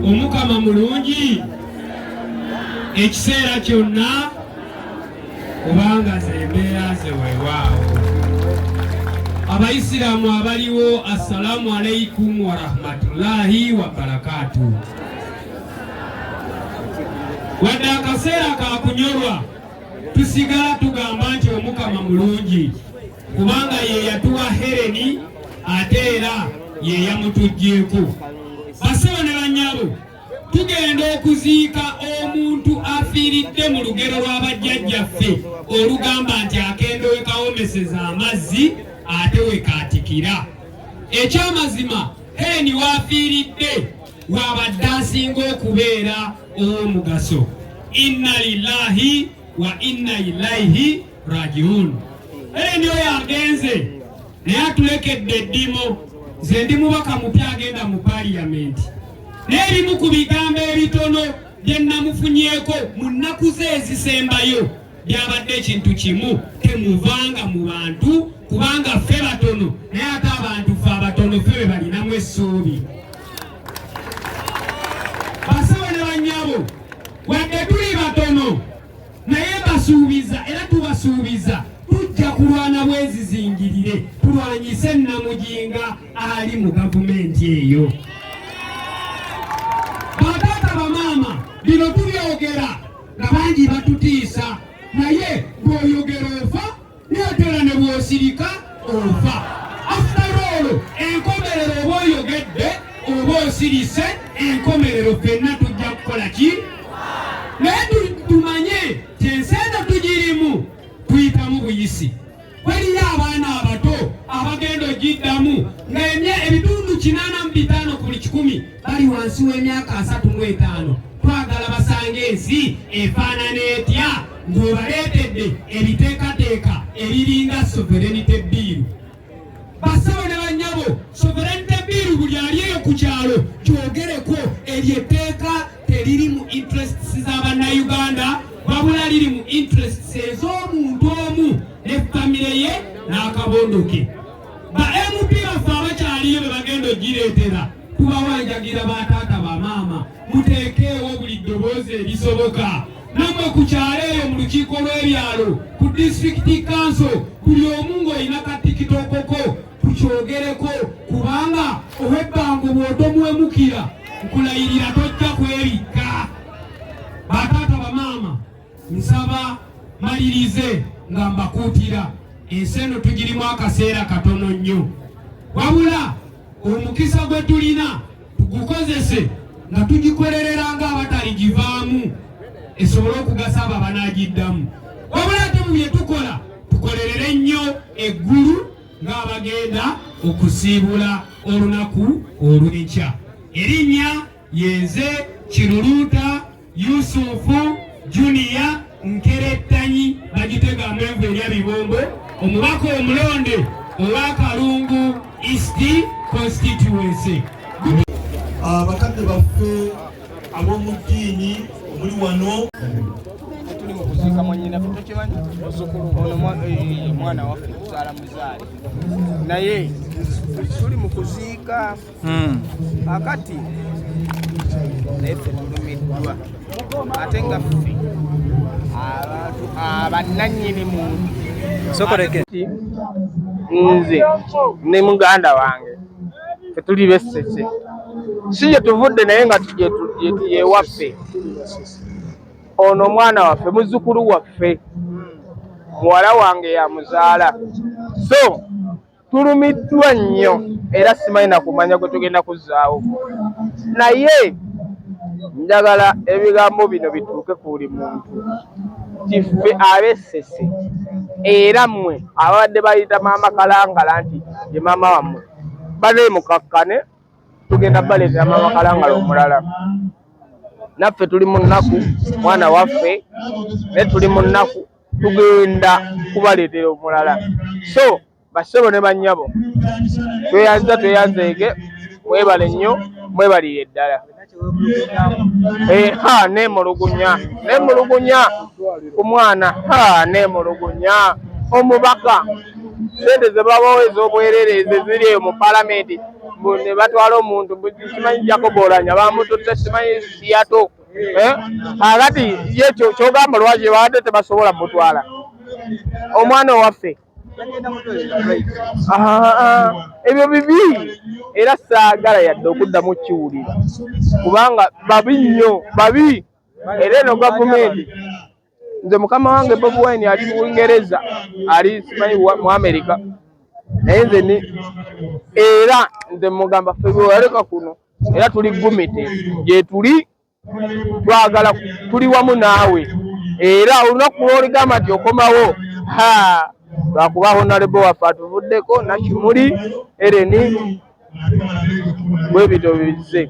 Omukama mulungi ekiseera kyonna, kubanga ze mbeera ze. Weewaawo Abayisiraamu abaliwo, assalamu alaikum warahmatullahi wabarakatu. Wadde akaseera ka kunyolwa, tusigala tugamba nti Omukama mulungi, kubanga ye yatuwa Hereni ate era ye yamutuggyeko. Basebo ne bannyabo, tugenda okuziika omuntu afiiridde mu lugero lw'abajjajjaffe olugamba nti akendo we kawomeseza amazzi ate we kaatikira. Ekyamazima, Hereni waafiiridde wabadde asinga okubeera ow'omugaso. Inna lillahi wa inna ilaihi rajiun. Hereni oyo agenze, naye atulekedde eddimu. Nze ndi mubaka mupya agenda mu Paliyamenti, naye ebimu ku bigambo ebitono bye namufunyeeko mu nnaku ze ezisembayo byabadde ekintu kimu: temuvanga mu bantu, kubanga ffe batono, naye ate abantu ffe abatono ffe be balinamu essuubi. Basebo ne bannyabo, wadde tuli batono, naye basuubiza era tubasuubiza tujja kulwana bwezizingirire tulwanyise Namujinga ali mu gavumenti eyo. Bataata, bamaama, bino tubyogera nga bangi batutiisa, naye bw'oyogera ofa, naye ate era ne bw'osirika ofa. After all, enkomerero oba oyogedde oba osirise, enkomerero ffenna tujja kukola ki? Naye tumanye ti ensi eno tugirimu, tuyitamu buyisi. Waliyo abaana abato abagenda ogiddamu nga ebitundu 85 ku buli 100 bali wansi w'emyaka 35. Twagala basanga ensi efaanana etya ng'obaleetedde ebiteekateeka ebiringa sovereignty bill? Basebo ne bannyabo, sovereignty bill, buli ali eyo ku kyalo kyogereko, eryo etteeka teriri mu interests z'Abannayuganda, wabula liri mu interests ez'omuntu omu ne famire ye n'akabondo ke. Ba MP baffe abakyaliyo be bagenda ogireetera, tubawanjagira, bataata, bamaama, muteekeewo buli ddoboozi erisoboka. Nammwe ku kyalo eyo, mu lukiiko lw'ebyalo, ku district council, buli omu ng'olina ka TikTok ko, tukyogereko, kubanga ow'ebbango bw'otomuwemukira, nkulayirira tojja kwebikka. Bataata, bamaama, nsaba malirize nga mbakuutira. Ensi eno tugirimu akaseera katono nnyo, wabula omukisa gwe tulina tugukozese nga tugikolerera ng'abataligivaamu, esobole okugasa abo abanaagiddamu. Wabula ate mu bye tukola, tukolerere nnyo eggulu ng'abagenda okusiibula olunaku olw'enkya. Erinnya yenze Kiruluuta Yusufu Junior Nkerettanyi, bagitega amenvu erya Bibombo, omubaka omulonde owa Kalungu East Constituency. Abakadde baffe ab'omu ddiini omuli wano. Tuli mu kuziika mwannyinaffe, tokimanyi, ono mwana waffe, tuzaala muzaale, naye tuli mu kuziika akati, naye ffe tulumiddwa, ate nga ffe abantu abannannyini muntu. Sokoleke. Nze ne muganda wange ffe tuli bessese, si gye tuvudde, naye nga yewaffe. Ono omwana waffe, muzzukulu waffe, muwala wange yamuzaala, so tulumiddwa nnyo era simanyi nakumanya gwe tugenda kuzzaawo. Naye njagala ebigambo bino bituuke ku buli muntu ti ffe ab'Essese, era mmwe ababadde bayita maama Kalangala nti ye maama wammwe, bane mukakkane, tugenda baleetera maama Kalangala omulala. Naffe tuli mu nnaku, mwana waffe, naye tuli mu nnaku, tugenda kubaleetera omulala. So bassebo ne bannyabo, tweyanza, tweyanzeege, mwebale nnyo, mwebalire ddala. Ha, nemulugunya, nemulugunya ku mwana, ha, nemulugunya omubaka, sente ze babawa ez'obwerere ezo ziri eyo mu palamenti. Ne batwala omuntu simanyi Jacob Oulanyah bamututte simanyi Seattle, eh? Akati ye kyogamba lwaki babadde tebasobola mutwala omwana owaffe? Ebyo bibi, era saagala yadde okuddamu kiwulira, kubanga babi nnyo, babi. Era eno gavumenti, nze mukama wange Bobi Wine ali Bungereza, ali simanyi mu Amerika, naye nze ni era nze mugamba ffe bwewaleka kuno era tuli gumite gyetuli, twagala tuli wamu naawe. Era olunaku lw'oligamba nti okomawo, ha, lwakuba honorable waffe atuvuddeko Nakimuli Eren, bwe bityo bizze.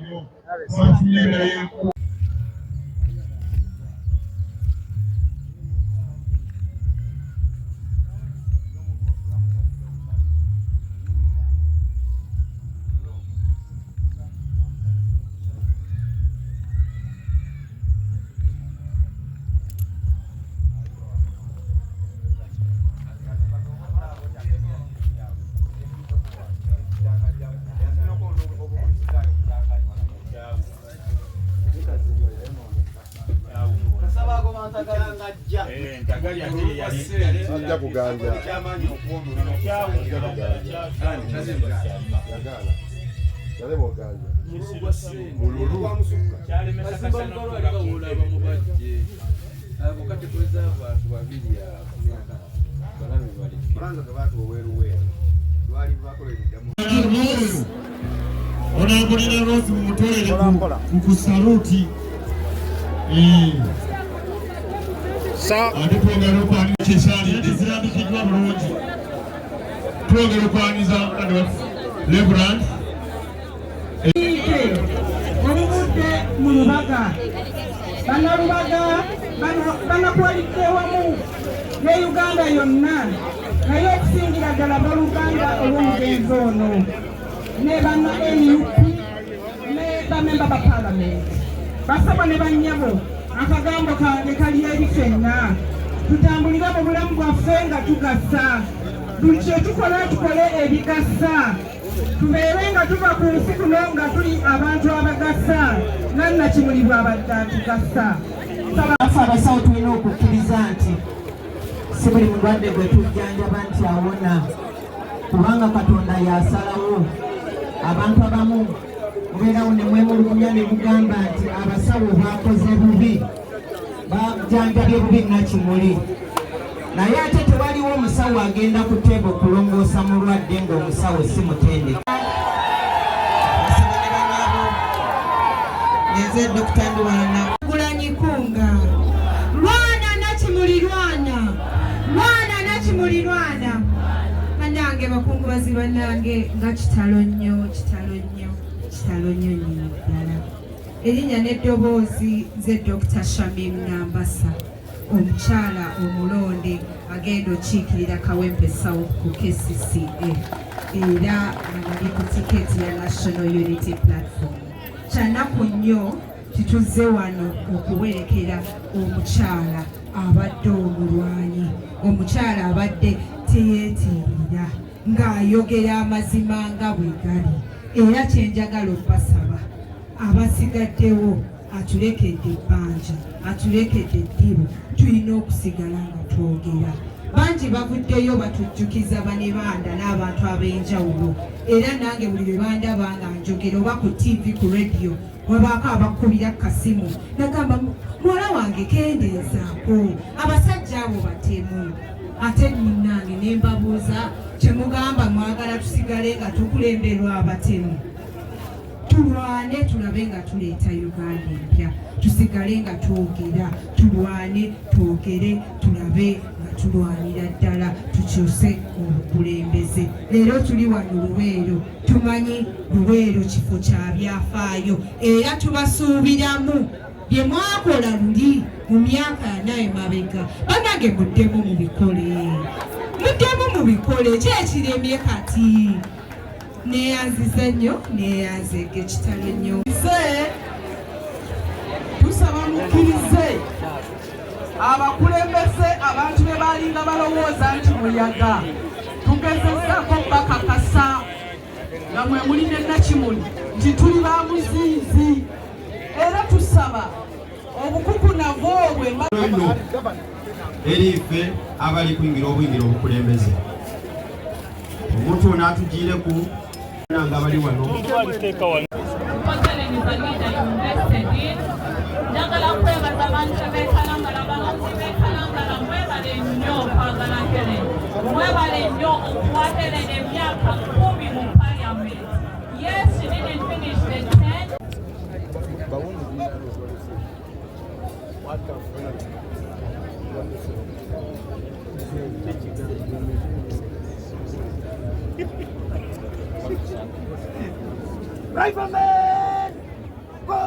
Sajja kuganja. Yalema oganja. Mululu. Honorable Rose mumutolere ku saluti. Ate twongera okwaniriza kyesaanidde zirambikiddwa bulungi. Twongera okwaniriza Reverend oluvudde mu Lubaga. Bannalubaga banakwalidde wamu ne Uganda yonna, naye okusingira ddala abooluganda olw'omugenzi ono ne banna NUP ne bamemba ba Paalamenti. Basabo ne bannyabo, akagambo kange kali eri ffenna. Tutambulire mu bulamu bwaffe nga tugasa. Buli kye tukola tukole ebigasa. Tubeere nga tuva ku nsi kuno nga tuli abantu abagasa, nga Nakimuli bw'abadde atugasa. Ffe abasawo tulina okukkiriza nti si buli mulwadde gwe tujjanjaba nti awona, kubanga Katonda y'asalawo. Abantu abamu mubeerawo ne mwemulugunya ne mugamba nti abasawo bakoze bubi, bajjanjabye bubi Nakimuli, naye ate tewaliwo omusawo agenda ku table kulongoosa mulwadde ng'omusawo si mutendeke. Nze Dr. Ndwana Gulanyikunga. Lwana Nakimuli, lwana, lwana Nakimuli, lwana. Bannange bakungubazi, bannange, nga kitalo nnyo, kitalo nnyo, kitalo nnyo nnyini ddala. Erinnya n'eddoboozi, nze Dr. Shamim Nambasa, omukyala omulonde agenda okiikirira Kawempe South ku KCCA, era nga nali ku tiketi ya National Unity Platform. Kyanaku nnyo tituzze wano okuwerekera omukyala abadde omulwanyi, omukyala abadde teyeetiirira, ng'ayogera amazima nga bwe gali. Era kyenjagala obbasaba abasigaddewo, atulekedde ebbanja, atulekedde eddibu, tulina okusigala nga twogera. Bangi bavuddeyo batujjukiza banebanda n'abantu ab'enjawulo, era nange buli lwe bandaba nga njogera oba ku TV, ku radio, wabaako abakubira kasimu nagamba, "Muwala wange, kendeezaako, abasajja abo batemu." Ate munnange ne mbabuuza, "Kyemugamba mwagala tusigale nga tukulemberwa abatemu?" Tulwane tulabe nga tuleeta Uganda empya. Tusigale nga twogera, tulwane, twogere, tulabe nga tulwanira ddala tukyuse obukulembeze. Leero tuli wano Luweero, tumanyi Luweero kifo kya byafaayo, era tubasuubiramu bye mwakola luli mu myaka 4 emabega. Bannange, muddemu mubikole, muddemu mubikole. Kyekiremye kati. Neeyanziza nnyo, neeyanzeege, kitalo nnyo. Nze tusaba mukkirize abakulembeze, abantu be balinga balowooza nti muyaga, tugezezzaako bakakasa. Nga mwe muli ne Nakimuli nti tuli ba muzinzi, era tusaba obukukunavu obwe. Ino eri ife abali kwingira obwingira obukulembeze, omuntu ono atugiireku nga bali wano. Helen is a leader you invested in. Njagala kwebaza abantu b'e Kalangala, abantu b'e Kalangala, mwebale nnyo okwagala Helen. Mwebale nnyo okuwa Helen emyaka 10 mu parliament. Yes, she didn't finish the 10. Rifleman! Go!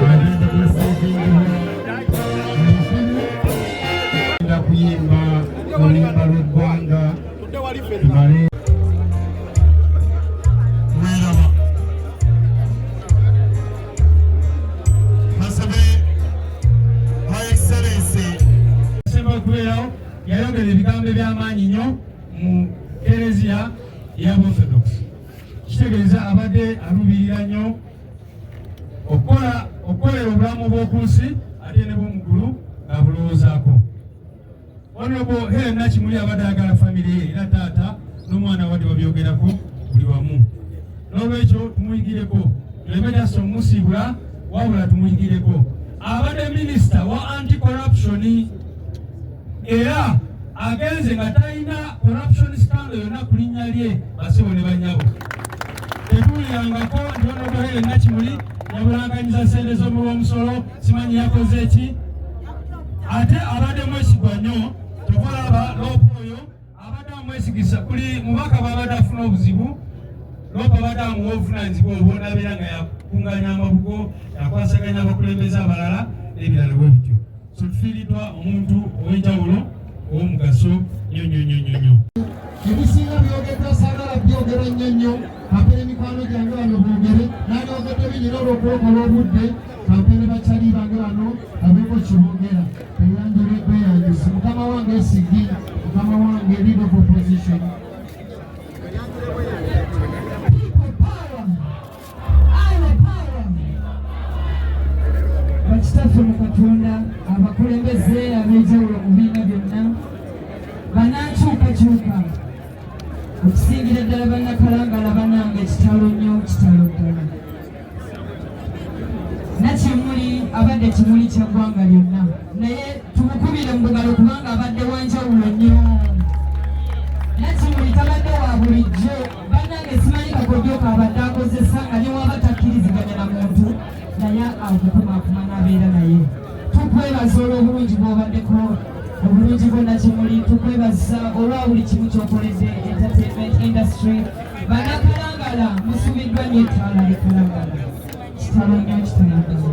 Agenda kusiigibwa genda kuyimba oluyimba lw'eggwanga tumale. Weeraba basabe Her Excellency. Semba okubeerawo yayogera ebigambo eby'amaanyi nnyo mu kereziya y'Aborthodox. Kitegeeza abadde aluubirira nnyo okukola, okukolera obulamu bw'oku nsi ate ne bw'omuggulu ng'abulowoozaako. Honorable Helen Nakimuli abadde ayagala famire ye, era taata n'omwana abadde babyogerako buli wamu. N'olwekyo tumuyigireko, tuleme just omusiibula, wabula tumuyigireko. Abadde minisita wa anti corruption, era agenze nga talina corruption scandal yonna ku linnya lye. Basebo ne bannyabo, tetuwulirangako nti Honorable Helen Nakimuli yabulankanyiza sente z'omuwi w'omusolo, simanyi yakoze ki. Ate abadde mwesigwa nnyo, tokolaba LOP oyo abadde amwesigisa buli mubaka bwabadde afuna obuzibu. LOP abadde amuwa obuvunanyizibwa obwo, nabeera nga yakunganya amabugo, yakwasaganya abakulembeze abalala n'ebirala bwe bityo. So tufiiriddwa omuntu ow'enjawulo, ow'omugaso nnyo nnyo nnyo nnyo nnyo. Ebisinga byogeddwa, saagala byogera nnyo nnyo. Kampere mikwano gyange bano boogere, nandyogedde binyina olw'okulokola obudde. Kampere bakyali bange bano babeeko kyeboogera. Eyanjule beyanjusi, mukama wange Esigi, mukama wange leader of opposition. People power! Our power! Bakitaffe mu Katonda, abakulembeze ab'enjawulo mu bibiina byonna, banankyukakyuka, okusingira ddala Bannakalangala banange, kitalo nnyo, kitalo ddala. Nakimuli abadde kimuli kya ggwanga lyonna, naye tumukubire mu bugalo kubanga abadde wanjawulo nnyo. Nakimuli tabadde wa bulijjo bannange, simanyi kakodyo kabadde akozesa nga newaba takkiriziganya na muntu, naye akukumaakuma n'abeera naye. Tukwebaza olw'obulungi bw'obaddeko, obulungi bwo Nakimuli. Tukwebaza olwa buli kimu ky'okoledde entertainment industry. Bannakalangala, musubiddwa nnyo ettaala e Kalangala. Kitalo nnyo, kitalo ddala.